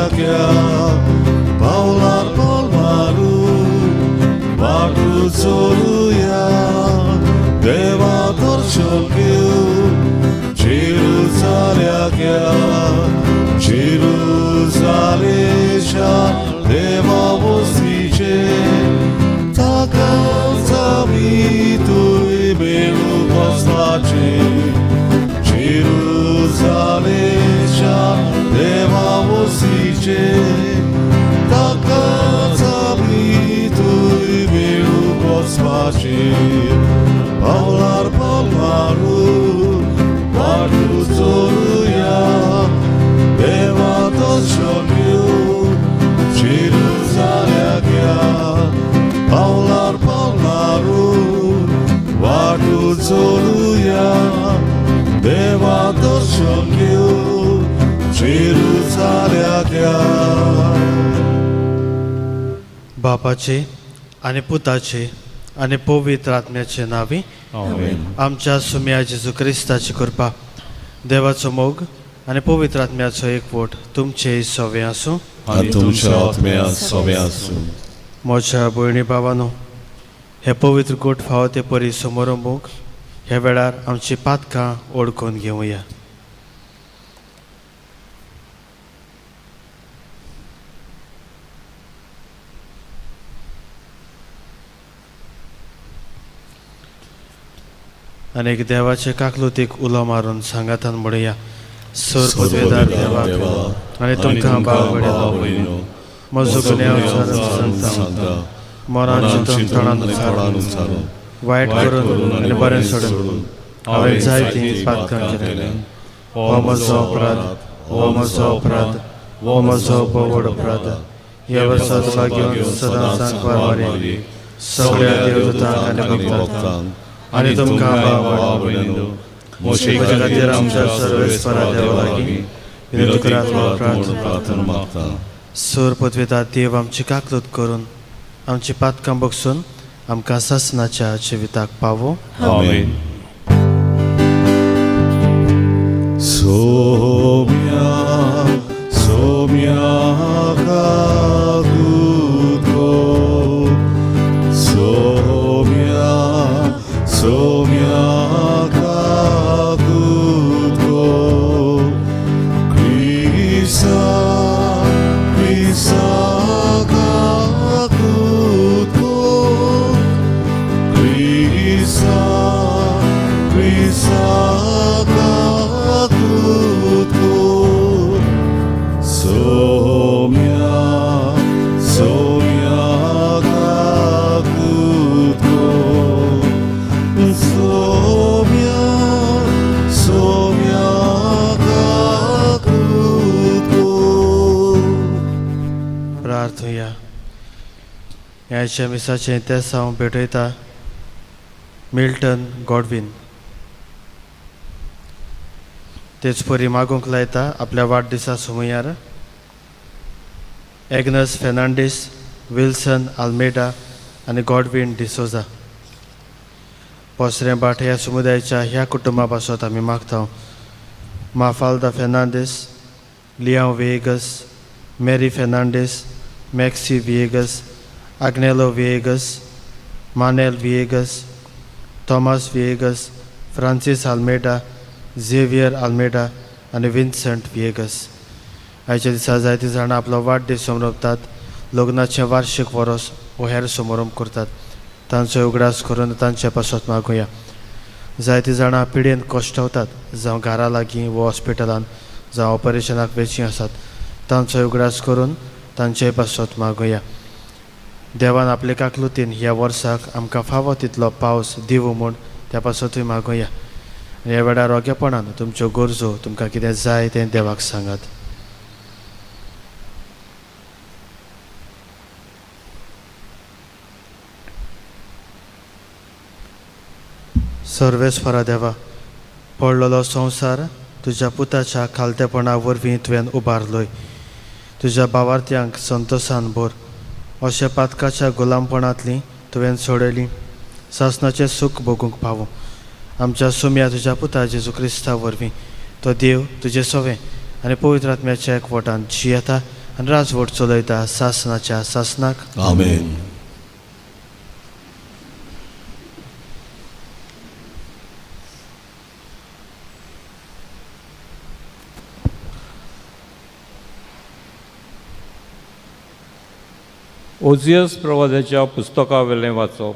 जेरुसाल्याक्या पावलार पावल मारून वाटू चोरुया देवा दर्शन घेवन जेरुसाल्याक्या जेरुसालेच्या देवा वस्तीचे ताकाच आमी थंय मेळूंक वचपाचें जेरुसालेच्या देवा वस्तीचे ताकाच आमी थंय मेळूंक वचपाचें पावलार पावल मारून वाटू चोरुया देवा दर्शन घेवन जेरुसाल्याक्या पावलार पावल मारून वाटू चोरुया देवा दर्शन घेवन जेरुसाल्याक्या. बापाचे आनी पुताचे आनी पवित्र आत्म्याचे नांवी आमेन. आमच्या सुम्या जेजू क्रिस्ताची कृपा, देवाचो मोग आनी पवित्र आत्म्याचो एकवट तुमचे सवे आसूं आनी तुमच्या आत्म्या सोबे आसूं. म्हज्या भयणी भावानो, हे पवित्र गोट फावो ते परी समोरंबूंक ह्या वेळार आमची पातकां ओळखून घेवया. आनी एक देवाचे काकलुतीक उलो मारून सांगातान म्हणया, सर पदवेदार देवा आनी तुमकां भाव भयणीनो, म्हजो गुन्यांव सांगता, मनान चिंतून तणान उचारून, वायट करून आनी बरें सोडून हांवें जायतीं पातकां केल्या. हो म्हजो अपराध, हो म्हजो अपराध, हो म्हजो व्हड अपराध. ह्या वर्सा तुका घेवन सदां सांकवार मारी सगळ्या देवदूतांक आनी भक्तांक आनी तुमकां भाव भयणीनो, म्हज्या खातीर आमच्या सर्वेस्परा देवा लागीं विनंती करात म्हूण प्रार्थना मागता. सोर पदवेदार देव आमची काकलूत करून आमची पातकां बगसून आमकां सासनाच्या जिविताक पावो. आमेन. सोम्या सोम्या काकुतो, सोम्या सोम्या काकुतो, क्रिसा क्रिसा काकुतो, क्रिसा क्रिसा काकुतो, सोम्या सोम्या काकुतो, सोम्या सोम्या काकुतो. प्रार्थुया. ह्याच्या मिसाचें तेसांव भेटयता मिल्टन गॉडविन. तेच परी मागूंक लायता आपल्या वाडदिसा सुमयार एग्नस फेर्नांडीस, विल्सन आल्मेडा आनी गॉडविन डिसोजा. पोसरें भाट ह्या समुदायाच्या ह्या कुटुंबा पासत आमी मागता Mafalda Fernandes, Leao Viegas, Mary Fernandes, Maxie Viegas, Agnelo Viegas, Manuel Viegas, Thomas Viegas, Francis Almeida, Xavier Almeida आनी विन्संट व्हिएगस. आयच्या दिसा जायतीं जाणां आपलो वाडदीस समरपतात, लग्नाचें वार्शीक वरोस वो हेर समारंभ करतात. तांचो उगडास करून तांचे पासत मागुया. जायतीं जाणां पिडेन कश्टवतात, जावं घरा लागीं वो हॉस्पिटलान जावं ऑपरेशनाक वेचीं आसात, तांचो उगडास करून तांचे पासत मागुया. देवान आपले काकलुतीन ह्या वर्साक आमकां फावो तितलो पावस दिवं म्हूण त्या पासतूय मागुया. आनी ह्या वेळार रोगेपणान तुमच्यो गरजो, तुमकां कितें जाय तें देवाक सांगात. सर्वेस्परा देवा, पडलेलो संवसार तुज्या पुताच्या खालतेपणा वरवीं तुवें उबारलोय. तुज्या भावार्थ्यांक संतोसान भर. अशें पातकाच्या गुलामपणांतली तुवें सोडयली सासणाचें सूख भोगूंक पावूं. आमच्या सुम्या तुज्या पुता जेजू क्रिस्ता वरवीं तो देव तुजें सोवें आनी पवित्र आत्म्याच्या एकवटान जियेता आनी राजवट चलयता सासनाच्या सासनाक. आमेन. ओझियस प्रवादाच्या पुस्तकावेलें वाचप.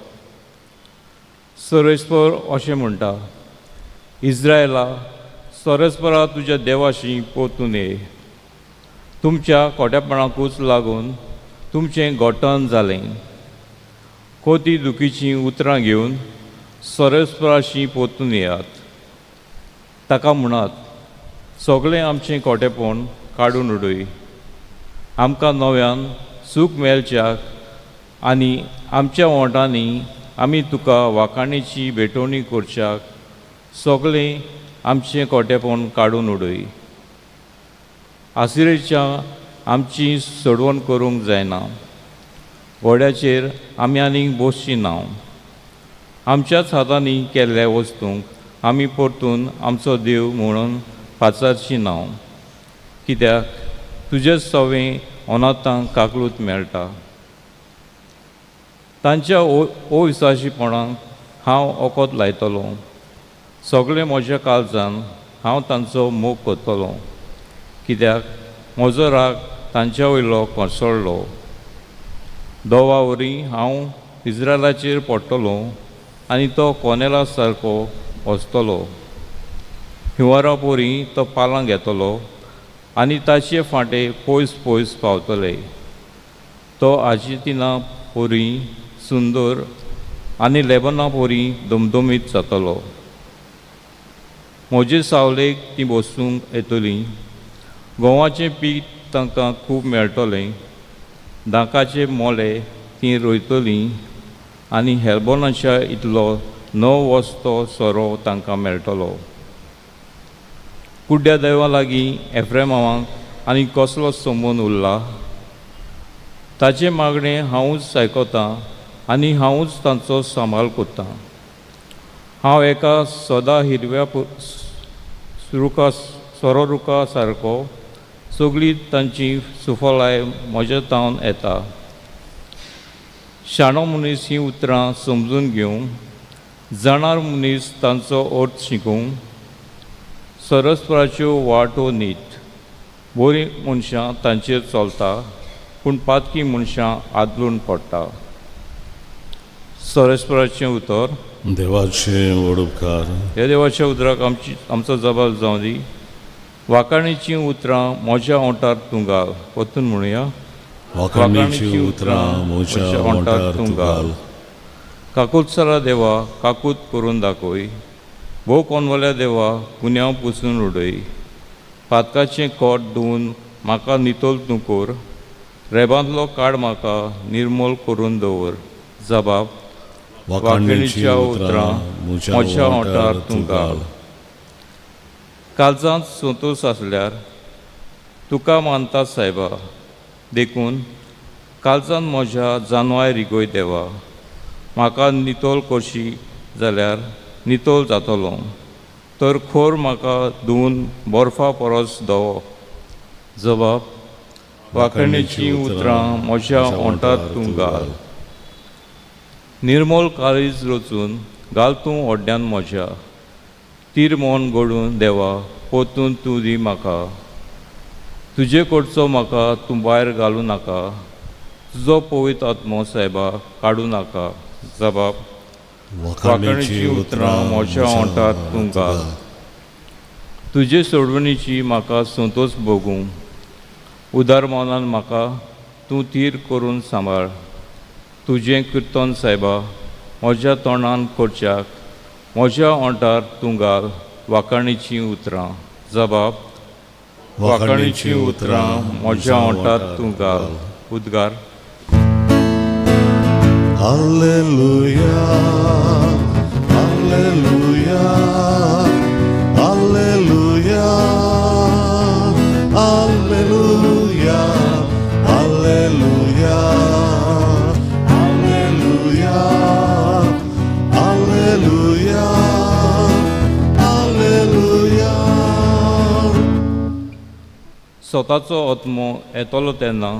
सरस्पर अशें म्हणटा, इस्रायला, सरस्परा तुज्या देवाशी परतून ये. तुमच्या खोटेपणाकूच लागून तुमचें गोठण जालें. कोती दुखीचीं उतरां घेवन सरस्पराशी परतून येयात. ताका म्हणात, सगळें आमचें खोटेपण काडून उडय, आमकां नव्यान सूख मेळच्याक आनी आमच्या ओंठांनी आमी तुका वाखाणीची भेटवणी करच्याक सगळें आमचें खोटेपण काडून उडय. आसिरेच्या आमची सोडवण करूंक जायना, घोड्याचेर आमी आनीक बसची ना. आमच्याच हातांनी केल्ल्या वस्तूंक आमी परतून आमचो देव म्हणून पाचारची ना, कित्याक तुजेच सवें अनाथांक काकलूत मेळटा. तांच्या अविश्वासीपणाक हांव ओकोत लायतलो. सगळें म्हज्या काळजान हांव तांचो मोग करतलो, कित्याक म्हजो राग तांच्या वयलो कोसळ्ळो. दोवा वरी हांव इस्रायलाचेर पडटलो आनी तो कोनेला सारको वचतलो. हिंवारा पोरी तो पालां घेतलो आनी ताचे फांटे पयस पयस पावतले. तो आर्जेंटिना पोरी सुंदर आनी लेबना पोरी दमदमीत जातलो. म्हजे सावलेक ती बसूंक येतली. गोवाचें पीक तांकां खूब मेळटलें. दाकाचे मोले तीं रोयतलीं आनी हेल्बोनाच्या इतलो नवो वस्तो सोरो तांकां मेळटलो. कुड्ड्या देवा लागीं एफ्रेमावांक आनी कसलो संबंद उरला? ताचें मागणें हांवूच आयकतां आनी हांवूच तांचो सांबाळ करतां. हांव एका सदां हिरव्या रुखा सोरो रुखा सारको, सगळी तांची सुफलाय म्हज्या तावन येता. शाणो मनीस हीं उतरां समजून घेवं, जाणार मनीस तांचो अर्थ शिकूं. सरस्पराच्यो वाटो नीत, बरीं मनशां तांचेर चलता, पूण पातकी मनशां आदलून पडटा. सरस्पराचें उतर. देवाचे व्हड उपकार. ह्या देवाच्या उतराक आमची आमचो जबाब जावं दी. वाखाणीचीं उतरां म्हज्या ओंठार तूं घाल. परतून म्हणुया. वाखाणीचीं उतरां म्हज्या ओंठार तूं घाल. काकूतसरा देवा, काकूत करून दाखय. भोव कोनवल्या देवा, गुन्यांव पुसून उडय. पातकाचें कोट धुवन म्हाका नितळ तूं कर. रेबांतलो काड म्हाका निर्मूल करून दवर. जबाब. वाखाणीचीं उतरां म्हज्या ओंठार तूं घाल. काळजांत संतोश आसल्यार तुका मानता सायबा, देखून काळजांत म्हज्या जानवाय रिगय देवा. म्हाका नितळ करशी जाल्यार नितळ जातलो, तर खोर म्हाका धुवन बर्फा परस धवो. जबाब. वाखाणीचीं उतरां म्हज्या ओंठार तूं घाल. निर्मल काळीज रचून घाल तूं ओड्ड्यान म्हज्या. तीर मन घडून देवा परतून तूं दी म्हाका. तुजे कडचो म्हाका तूं भायर घालूं नाका. तुजो पवित्र आत्मो सायबा काडूं नाका. जबाब. वाखाणीचीं उतरां म्हज्या ओंठार तूं घाल. तुजे सोडवणीची म्हाका संतोश भोगूं. उदार मनान म्हाका तूं थीर करून सांबाळ. तुजें किर्तन सायबा म्हज्या तोंडान करच्याक म्हज्या ओंठार तूं घाल वाखाणीचीं उतरां. जबाब. वाखाणीचीं उतरां म्हज्या ओंठार तूं घाल. उद्गार. Alleluia, Alleluia, Alleluia, Alleluia, Alleluia, Alleluia, Alleluia, Alleluia. स्वताचो आत्मो येतलो तेन्ना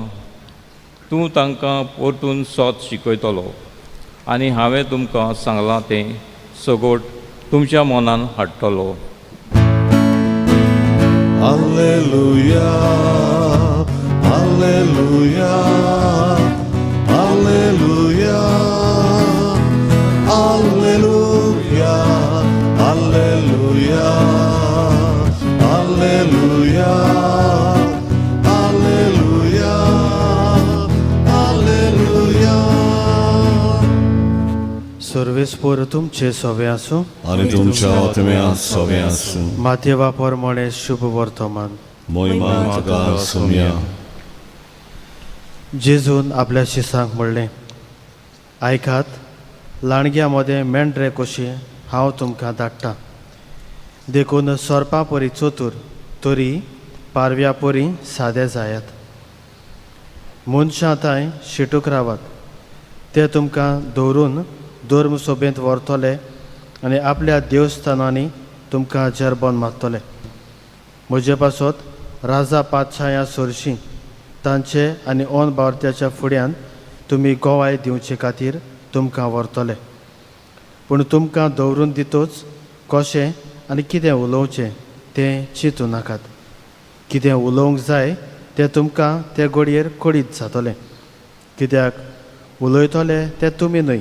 तूं तांकां परतून सोत शिकयतलो आनी हांवें तुमकां सांगलां तें सगोट तुमच्या मनान हाडटलो. Alleluia, Alleluia, Alleluia, Alleluia, Alleluia, Alleluia, Alleluia, Alleluia. सर्वेस्पोर तुमचे सोवे आसूं आनी तुमच्या आत्म्या सोवे आसूं. मातेवा प्रमाणे शुभ वर्तमान. मोहिमा तुका सोम्या. जेजून आपल्या शिसांक म्हणलें, आयकात, लांडग्या मदें मेंढरे कशी हांव तुमकां धाडटा, देखून सोरपा परी चतूर तरी पारव्या परी सादे जायात. मनशां तांय शिटूक रावात, ते तुमकां दवरून धर्म सोबेंत व्हरतले आनी आपल्या देवस्थानांनी तुमकां जेरबन मारतले. म्हजे पासत राजा पातशाया सरशीं तांचे आनी ओन बावत्याच्या फुड्यान तुमी गोवाय दिवचे खातीर तुमकां व्हरतले. पूण तुमकां दवरून दितोच कशें आनी कितें उलोवचें तें चिंतू नाकात. कितें उलोवंक जाय तें तुमकां ते घडयेर कळीत जातलें, कित्याक उलयतले ते तुमी न्हय,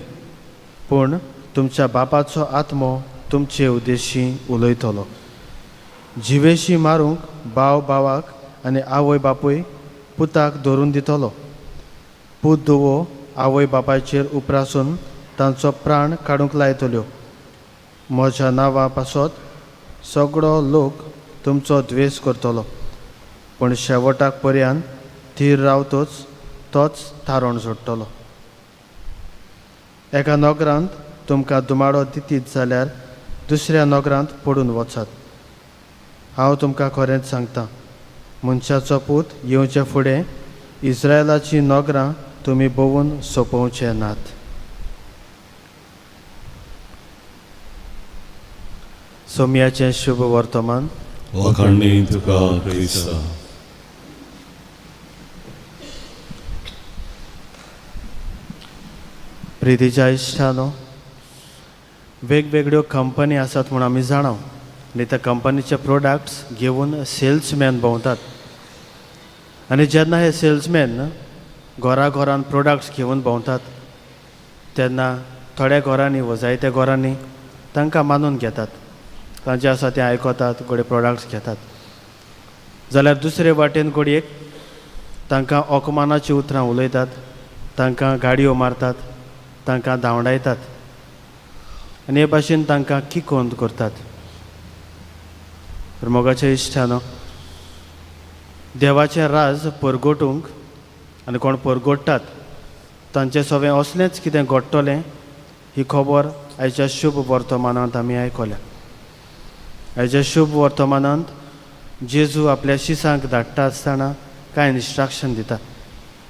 पूण तुमच्या बापाचो आत्मो तुमचे उद्देशी उलयतलो. जिवेशी मारूंक भाव भावाक आनी आवय बापूय पुताक धरून दितलो. पूत धुवो आवय बापायचेर उपरासून तांचो प्राण काडूंक लायतल्यो. म्हज्या नांवा पासत सगळो लोक तुमचो द्वेस करतलो, पूण शेवटाक पर्यान थीर रावतोच तोच थारण जोडटलो. एका नगरांत तुमकां दुमाडो दितीत जाल्यार दुसऱ्या नगरांत पडून वचात. हांव तुमकां खरेंच सांगता, मनशाचो पूत येवचे फुडें इस्रायलाचीं नगरां तुमी भोंवून सोंपोवचे नात. सोमयाचें शुभ वर्तमान. वाखाणणी तुका क्रिस्ता. प्रितीच्या इश्टानो, वेगवेगळ्यो कंपनी आसात म्हूण आमी जाणा आनी त्या कंपनीचे प्रोडक्ट्स घेवन सेल्समॅन भोंवतात. आनी जेन्ना हे सेल्समॅन घरा घरान प्रोडक्ट्स घेवन भोंवतात तेन्ना थोड्या घरांनी वा जायत्या घरांनी तांकां मानून घेतात, तांचें आसा तें आयकतात, घडये प्रोडक्ट्स घेतात. जाल्यार दुसरे वाटेन घडयेक तांकां अकमानाचीं उतरां उलयतात, तांकां गाडयो मारतात, तांकां धांवडायतात आनी हे भाशेन तांकां किकोंत करतात. तर मोगाच्या इश्टानो, देवाचें राज परगटूंक आनी कोण परगट्टात तांचें सगळें असलेंच कितें घडटलें ही खबर आयच्या शुभ वर्तमानांत आमी आयकल्या. आयच्या शुभ वर्तमानांत जेजू आपल्या शिसांक धाडटा आसतना कांय इन्स्ट्रक्शन दिता.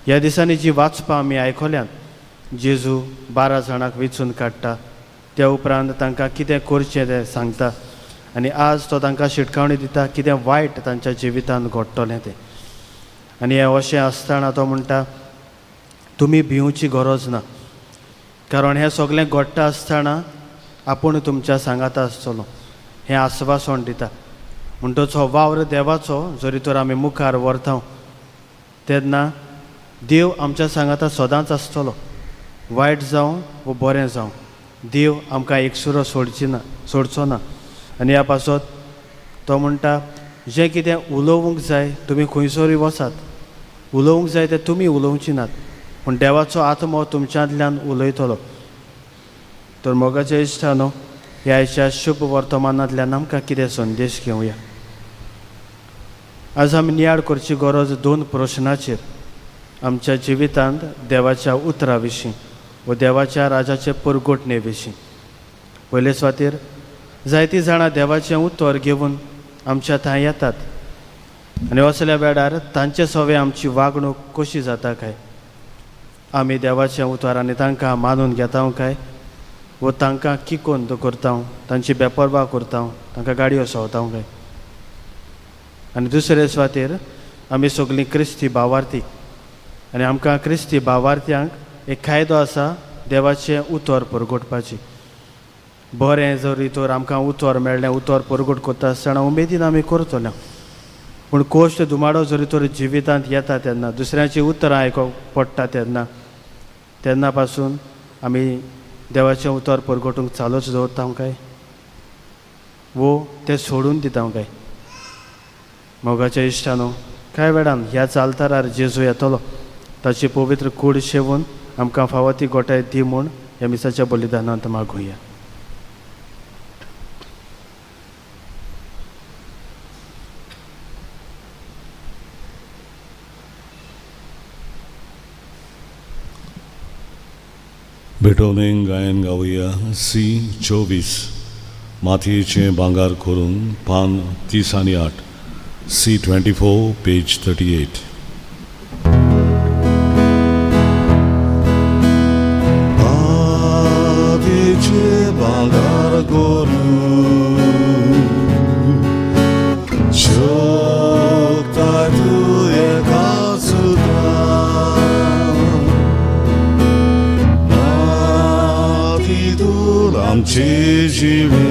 ह्या दिसांनी जी वाचपां आमी आयकल्यांत, जेजू 12 जाणांक वेंचून काडटा, त्या उपरांत तांकां कितें करचें तें सांगता आनी आज तो तांकां शिटकावणी दिता कितें वायट तांच्या जिवितांत घडटलें तें. आनी हें अशें आसतना तो म्हणटा, तुमी भिवची गरज ना, कारण हें सगळें घडटा आसतना आपूण तुमच्या सांगाता आसतलो हें आस्वासन दिता. म्हणटच हो वावर देवाचो जरी तर आमी मुखार व्हरता तेन्ना देव आमच्या सांगाता सदांच आसतलो. वायट जावं वो बरें जावं, देव आमकां एकसुरो सोडचो ना. आनी ह्या पासत तो म्हणटा, जें कितें उलोवंक जाय तुमी खंयसरूय वचात, उलोवंक जाय तें तुमी उलोवची नात, पूण देवाचो आत्मो तुमच्यांतल्यान उलयतलो. तर मोगाच्या इश्टानो, ह्या आयच्या शुभ वर्तमानांतल्यान आमकां कितें संदेश घेवया. आज आमी नियाळ करची गरज दोन प्रश्नाचेर, आमच्या जिवितांत देवाच्या उतरा विशीं व देवाच्या राजाचे परगटणे विशीं. पयले सुवातेर जायतीं जाणां देवाचें उतर घेवन आमच्या थंय येतात आनी असल्या वेळार तांचे सवे आमची वागणूक कशी जाता काय, आमी देवाचें उतर आनी तांकां मानून घेता काय वो तांकां किकोंत करता, तांची बेपर्वा करता, तांकां गाडयो सोवता काय. आनी दुसरे सुवातेर आमी सगळीं क्रिस्ती भावार्थी आनी आमकां क्रिस्ती भावार्थ्यांक एक कायदो आसा देवाचें उतर परगटपाची. बरें जरी तर आमकां उतर मेळ्ळें, उतर परगट करता आसतना उमेदीन आमी करतले, पूण कोश्ट दुमाडो जरी तर जिवितांत येता तेन्ना, दुसऱ्याचीं उतरां आयकूंक पडटा तेन्ना, तेन्ना पासून आमी देवाचें उतर परगटूंक चालूच दवरता काय वो तें सोडून दिता काय? मोगाच्या इश्टानो, कांय वेळान ह्या चालतारार जेजू येतलो, ताची पवित्र कूड शेवून आमकां फावो ती गोठाय दी म्हूण ह्या मिसाच्या बलिदानांत मागुया. भेटवणें गायन गावया सी 24 मातयेचें भांगर करून पान 30 आनी 8 सी 24 पेज 38. मातयेचें भांगर करून शकता तूं एका सुद्दां आमचे जिवे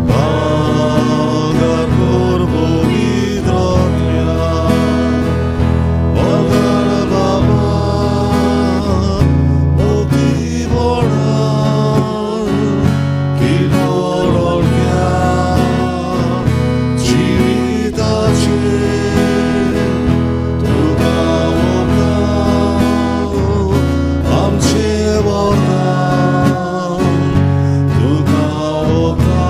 भांगर कर पवित्र भांगर बाबा मोती बोळा किलोळ्या जिविताचे तुका ओंपता आमचे वरदान, तुका ओंपता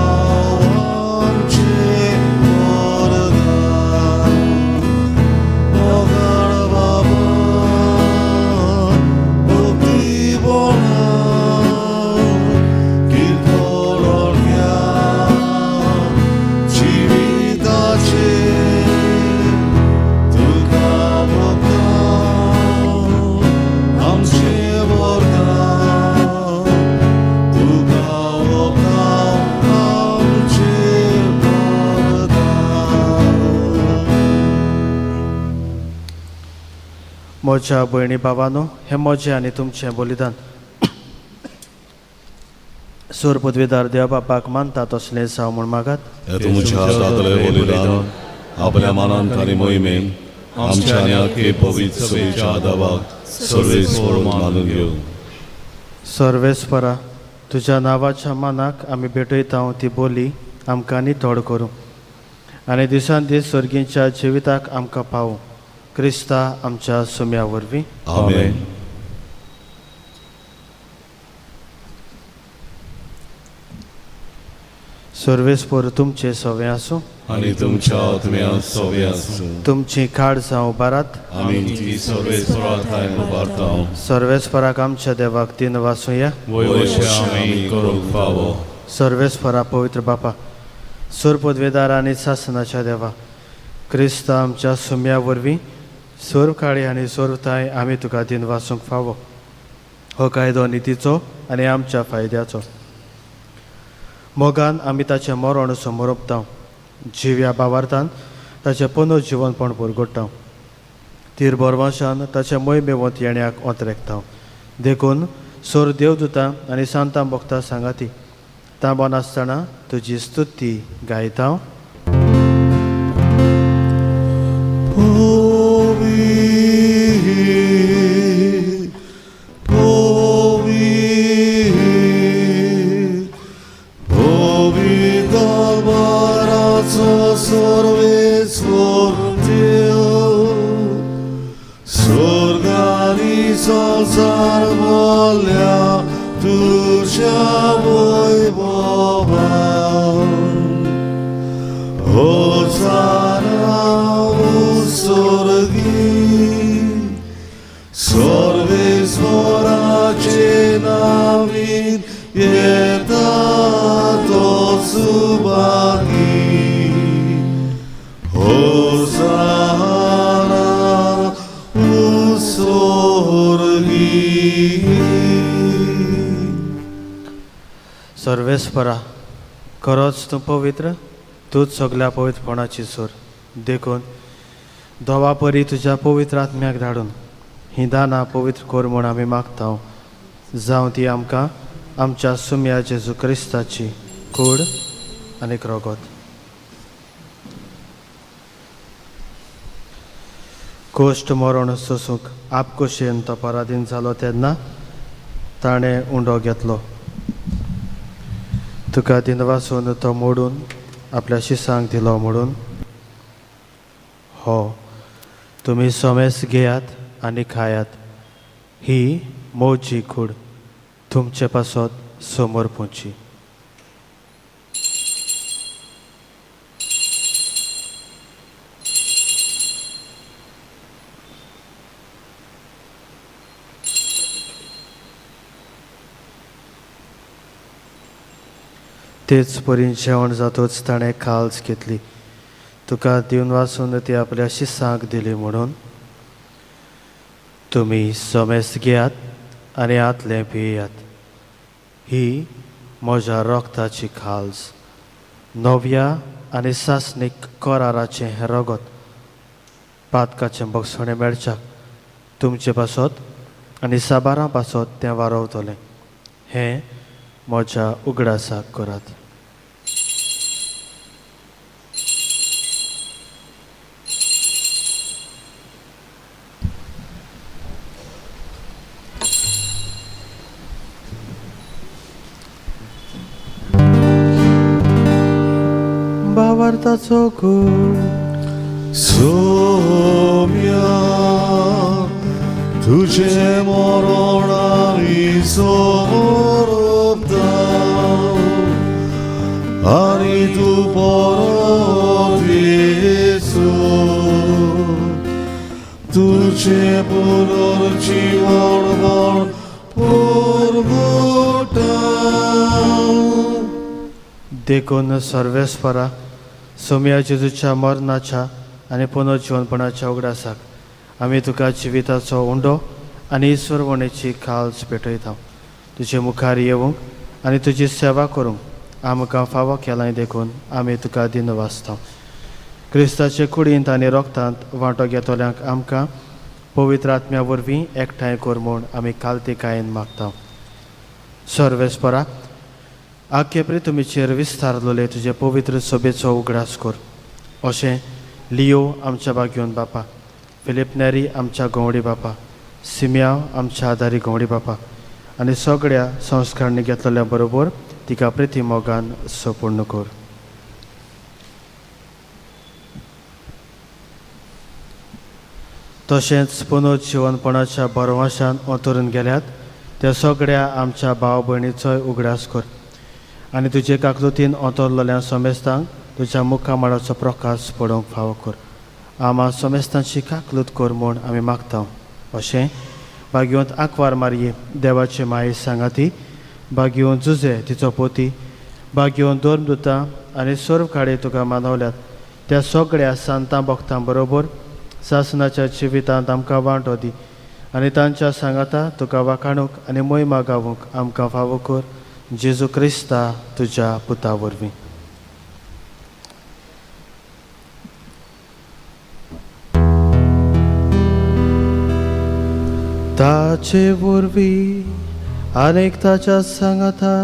आमचे वरदान. मोगाळ बाबा भक्ती बोळा किरकोळ्या जिविताचे तुका ओंपता आमचे वरदान, तुका ओंपता आमचे वरदान. म्हज्या भयणी बाबानो, हें म्हजें आनी तुमचें बलिदान सूर पदवीदार देव बापाक मानता तसलें जावं म्हूण मागात. हे तुमच्या हातांतलें बलिदान आपल्या मानांत आनी मोहिमेन आमच्या आनी आखे पवित्र सभेच्या आदाबाक सर्वेस्पर मानून घेवं. सर्वेस्परा, तुज्या नांवाच्या मानाक आमी भेटयता ती बोली आमकां नितळ करूं आनी दिसान दीस सर्गींच्या जिविताक आमकां पावूं, क्रिस्ता आमच्या सुम्या वरवीं. आमेन. सर्वेस्पर तुमचें सवें आसूं आनी तुमच्या आत्म्या सवें आसूं. तुमची काळजां उबारात. आमी ती सर्वेस्परा ठांय उबारता. सर्वेस्पराक आमच्या देवाक तीन वासुया. वयवशे आमी करूंक फावो. सर्वेस्परा पवित्र बापा, सूर पदवेदार आनी सासनाच्या देवा, क्रिस्त आमच्या सुम्या वरवीं सोर काळी आनी सोरताय आमी तुका दिन वासूंक फावो. हो कायदो नितीचो आनी आमच्या फायद्याचो. मोगान आमी ताचें मरण समोरपता, जिव्या बावार्थान ताचें पुनर्जिवनपण पुरगोडटा, तीर बरवाशान ताचें मोहिमेवंत येण्याक ओतरेकता. देखून सोर देवदूता आनी सांतां भक्ता सांगाती तांबो नासतना तुजी स्तुती गायता. स्वर्गानी संसार बोल्या तुझ्या वैभवान. होसाना स्वर्गी, सर्वेश्वराचे नावीन येता तो सुभागी. होसाना स्वर्गी. सर्वेस्परा, खरोच तूं पवित्र, तूंच सगल्या पवित्रपणाची सोर देखून दोवा परी तुज्या पवित्र आत्म्याक धाडून हीं दानां पवित्र कर म्हूण आमी मागता. जावं ती आमकां आमच्या सुम्या जेजू क्रिस्ताची कूड आनी रगत. कोश्ट मरण सोसूंक आपकोशेन तो पराधीन जालो तेन्ना ताणें उंडो घेतलो. तुका दिनवासून तो मोडून आपल्या शिसांक दिलो म्हणून हो तुमी सोमेस घेयात आनी खायात, ही मोजी कूड तुमचे पासत समोर पोवची. तेच परीन जेवण जातूच ताणें खाल्स घेतली, तुका दिवन वासून ती आपल्या शिसांक दिली म्हणून तुमी सोमेस घेयात आनी आतलें पियात, ही म्हज्या रगताची खाल्स, नव्या आनी सासणीक कराराचें हें रगत पातकाचें बगसणें मेळच्याक तुमचे पासत आनी साबारां पासत तें वारवतलें. हें म्हज्या उगडासाक करात. भावार्थाचो गूण. सोम्या तुझे मरण आमी सोरपता आनी तूं परत येसो तुझे पुनर्जीवन म्हण परगटा. देखून सर्वेस्परा सोम्या जेजूच्या मरणाच्या आनी पुनर्जिवनपणाच्या उगडासाक आमी तुका जिविताचो उंडो आनी ईश्वरवणेची खाल्स पेटयता. तुजे मुखार येवंक आनी तुजी सेवा करूंक आमकां फावो केलाय देखून आमी तुका दिनवासता. क्रिस्ताचे कुडींत आनी रोगतांत वांटो घेतल्यांक आमकां पवित्र आत्म्या वरवीं एकठांय कर म्हूण आमी कालतिकायेन मागता. सर्वेस्परा आख्खे प्रितुमीचेर विस्तारलोले तुजे पवित्र सभेचो उगडास कर. अशें लियो आमच्या बागयोन बापा, फिलीप नेरी आमच्या गंवडी बापा, सिम्याव आमच्या आदारी गंवडी बापा आनी सगळ्या संस्कारांनी घेतलेल्या बरोबर तिका प्रिती मोगान सपूर्ण कर. तशेंच पुनर्जिवनपणाच्या भरवंशान अंतरून गेल्यात त्या सगळ्या आमच्या भाव भयणीचोय उगडास कर आनी तुजे काकलुतीन अंतरलेल्या समेस्तांक तुज्या मुखामळाचो प्रकाश पडोवंक फावो कर. आमा समेस्तांची काकलूत कर म्हूण आमी मागता. अशें बागयोंत आंकवार मारये देवाचे माये सांगाती, बागयोन जुजे तिचो पोती, बागयोन धर्मदुतां आनी सर्व काडे तुका मानवल्यात त्या सगळ्या सांतां भक्तां बरोबर सासनाच्या जिवितांत आमकां वांटो दी आनी तांच्या सांगाता तुका वाखाणूंक आनी मोहिमा गावूंक आमकां फावो कर. जेजू क्रिस्ता तुज्या पुता वरवीं. ताचे वरवीं आनेक ताच्या सांगाता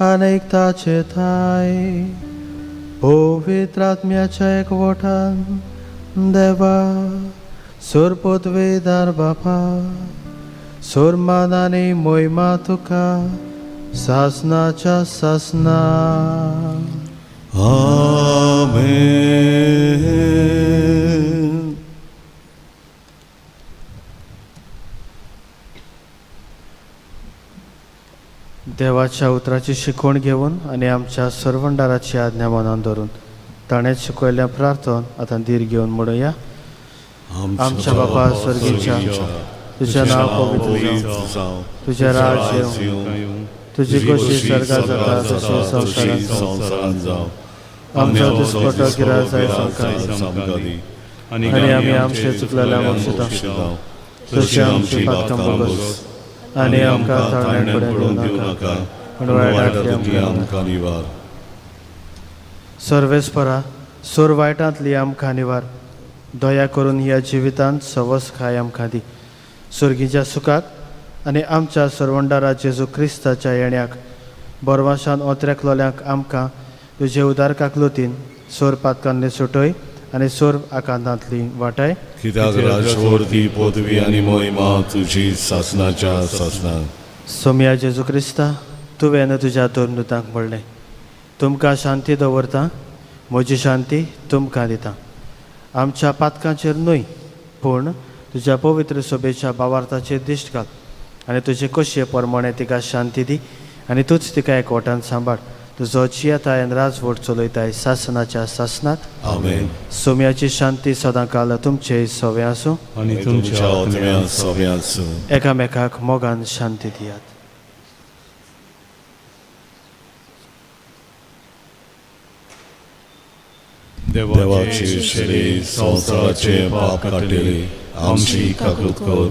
आनेक ताचे थाय पवित्र आत्म्याच्या एकवटान देवा सोरपदवेदार बापा सोरमान आनी मोहिमा तुका सासनाच्या सासना. आमेन. देवाच्या उतराची शिकवण घेवन आनी आमच्या सर्वंडाराची आज्ञा मनान धरून ताणें शिकयल्ल्या प्रार्थन आतां धीर घेवन म्हणुया. आमच्या बापा स्वर्गीच्या, तुजें नांव पवित्र जावं, तुजें राज्य येवं, तुजी खोशी स्वर्गात जाता तशी संवसारांत जावं. आमचो दिसपटो गिरास जाय आमकां आनी आमी आमचे चुकलेल्या बक्षिता तशी आमची पातकां बोगस आनी आमकां ताळण्याक पडून दिवं नाका, पूण वायटांतली आमकां निवार. सर्वेस्परा सोर वायटांतली आमकां निवार दया करून ह्या जिवितांत सवस खाय आमकां दी सुर्गीच्या सुखाक आनी आमच्या सरवंडारा जेजू क्रिस्ताच्या येण्याक बरवाशान ओत्रेकलोल्यांक आमकां तुजे उदार काकलुतीन सोर पातकांनी सुटय आनी सोर आकांतांतली वाटाय. कित्याक राजवर्ती पदवी आनी मोहिमा तुजी सासनाच्या सासनाक. सोमया जेजू क्रिस्ता, तुवें तुज्या दोन दुतांक म्हणलें, तुमकां शांती दवरता, म्हजी शांती तुमकां दिता. आमच्या पातकांचेर न्हय पूण तुज्या पवित्र सभेच्या भावार्थाचेर दिश्ट घाल आनी तुजे कशे प्रमाणे तिका शांती दी आनी तूंच तिका एकवटान सांबाळ. तुजो जियेतायन राजवट चलयताय सासनाच्या सासनाक. आमेन. सोम्याची शांती सदांकाल तुमचे सवे आसूं. आनी तुमच्या तुमच्या आत्म्या सवे आसूं. एकामेकाक मोगान शांती दियात. देवाची शरीर संवसाराचे पाप काडटली आमची काकूत कर.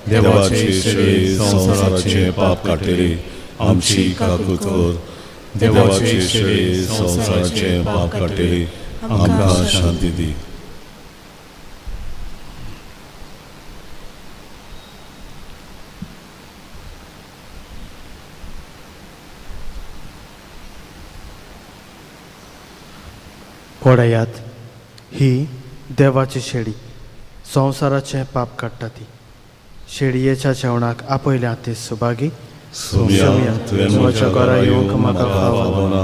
देवाची शरीर संवसाराचे पाप काडटली आमची काकूत कर. देवाची शरीर संवसाराचे पाप काडटली आमकां शांती दी. पळयात, ही देवाची शेळी, संवसाराचें पाप काडटा ती. शेळयेच्या जेवणाक आपयल्या ती सुभागी. सोम्या, तुवें म्हज्या घरा येवंक म्हाका फावना,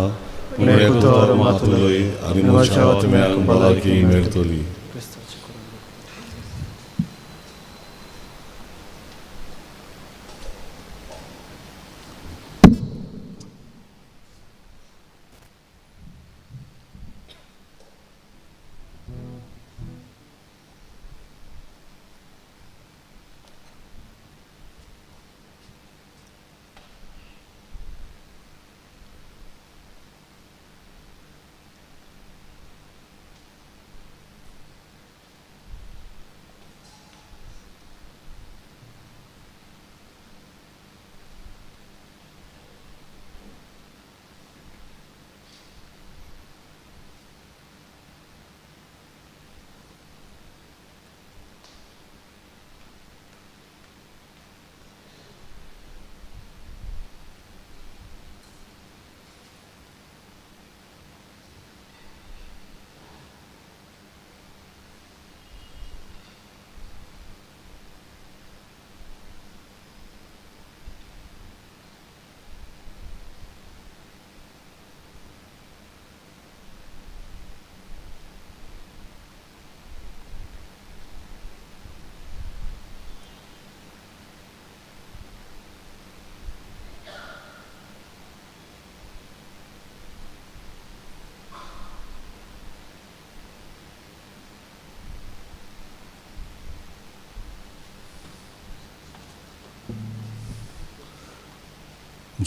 पूण एक उतर मात उलय आनी म्हज्या आत्म्याक भलायकी मेळटली.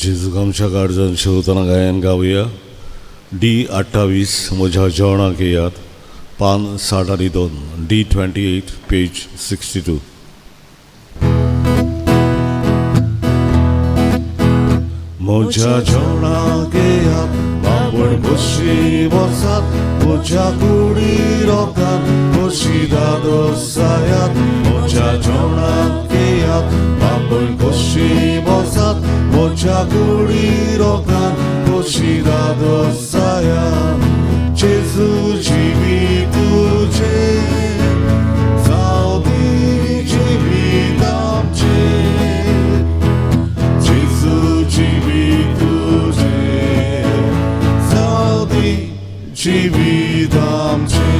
जेजूक आमच्या गार्जन शेवतना गायन गावया. डी 28, म्हज्या जेवणाक येयात, पान 62, डी 28, पेज 62. म्हज्या जेवणाक येयात, बाबण बशी बसात, म्हज्या कुडी रोकात बशी दादोसायात. म्हज्या जेवणाक येयात, बाबण बशी बसात, म्हज्या कुडी रोकात बशी दादोसायात. जेजू जिवी तुझे जावं दी जिवीत आमचें. जेजू जिवी तुझे जावं दी जिवीत आमचें.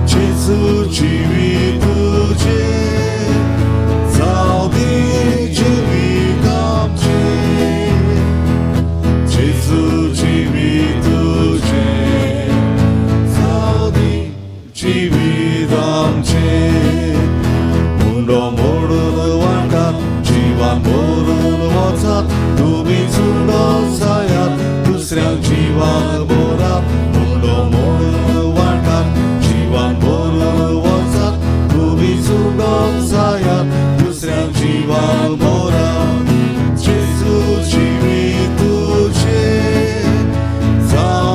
जेजू जिवी तुझे जावं दी जिवीत आमचें. जेजू जिवी तुझे जावं दी जिवीत आमचें. मुंडो मोडून वाटात, जिवान भरून वचात, तुमी चुडो जायात, दुसऱ्यांक जिवान भरात. मुंडो मोडून वाटात, जिवान भरून वचात, तुमी चुडो जायात, दुसऱ्यांक जिवान भरात. जेजू जिवी तुझे जावं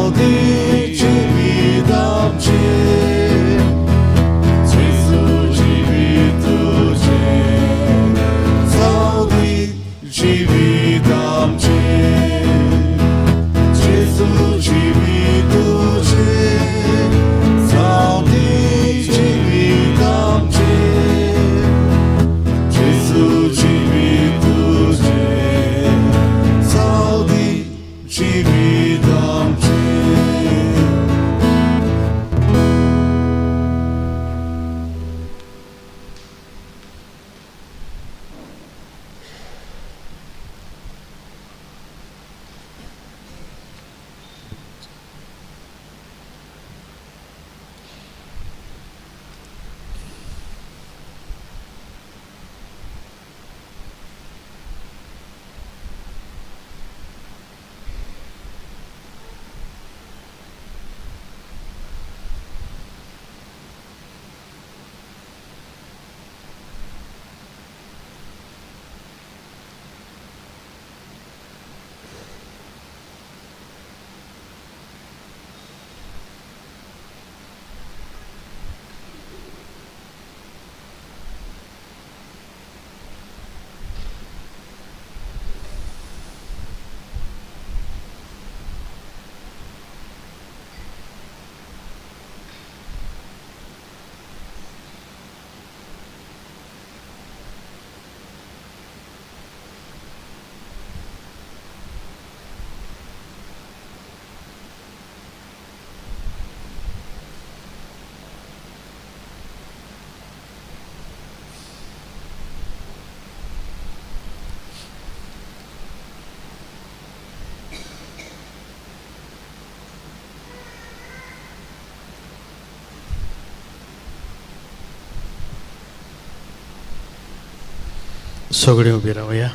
सगळीं उबी रावया,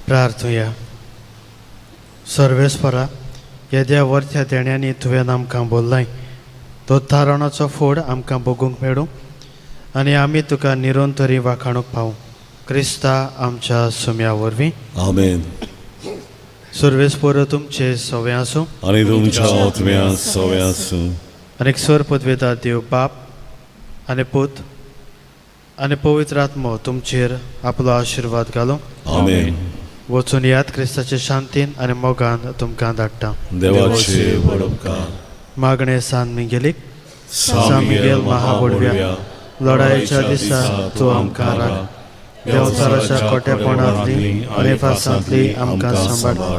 प्रार्थुया. सर्वेस्परा, येद्या वरत्या देण्यांनी तुवें आमकां बोल्लाय तो थारावणाचो फोड आमकां भोगूंक मेळूं आनी आमी तुका निरंतरी वाखाणूंक पावूं, क्रिस्ता आमच्या सुम्या वरवीं. आमेन. सर्वेस्पर तुमचे सवे आसूं. आनी तुमच्या आत्म्या सवे आसूं. आनी स्वर पदवेता देव बाप आनी पूत आनी पवित्र आत्मो तुमचेर आपलो आशिर्वाद घालूं. आमेन. वचून याद, क्रिस्ताचे शांतीन आनी मोगान तुमकां धाडटा. देवाचे व्हड उपकार. मागणें सान मिगेलीक. सान मिगेल महाबोडव्या, लढायेच्या दिसा तूं आमकां राख. देंवचाराच्या खोटेपणांतली आनी फासांतली आमकां सांबाळ.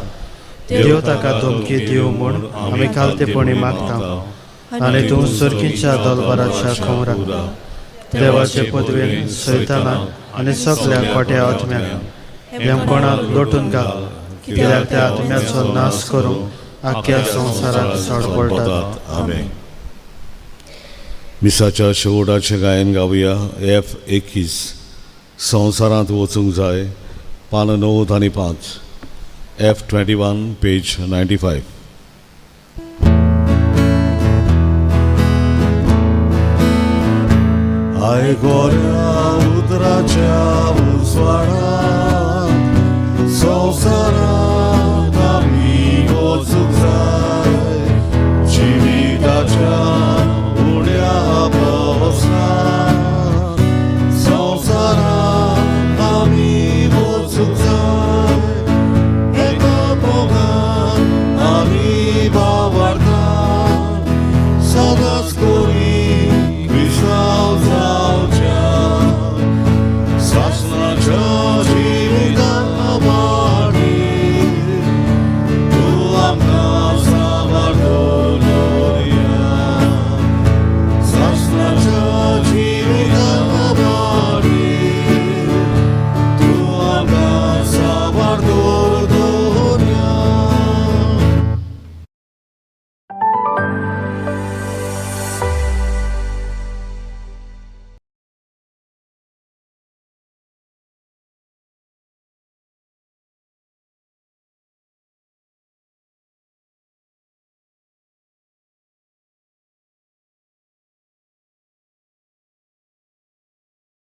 देव ताका धमकी दिवं म्हूण आमी खालतेपणी मागता आनी तूं सर्कीच्या दलबराच्या खमरा देवाचे पदवेन सैतानाक आनी सगल्या खोट्या आत्म्याक देमकोणांत लोटून घाल, कित्याक त्या आत्म्याचो नाश करूंक आख्ख्या संवसाराक सडपडटात. आमेन. मिसाच्या शेवटाचें गायन गावया, एफ 21, संवसारांत वचूंक जाय, पान 95, F 21, page 95. आयकोऱ्या उतराच्या उजवाडात संवसारांत.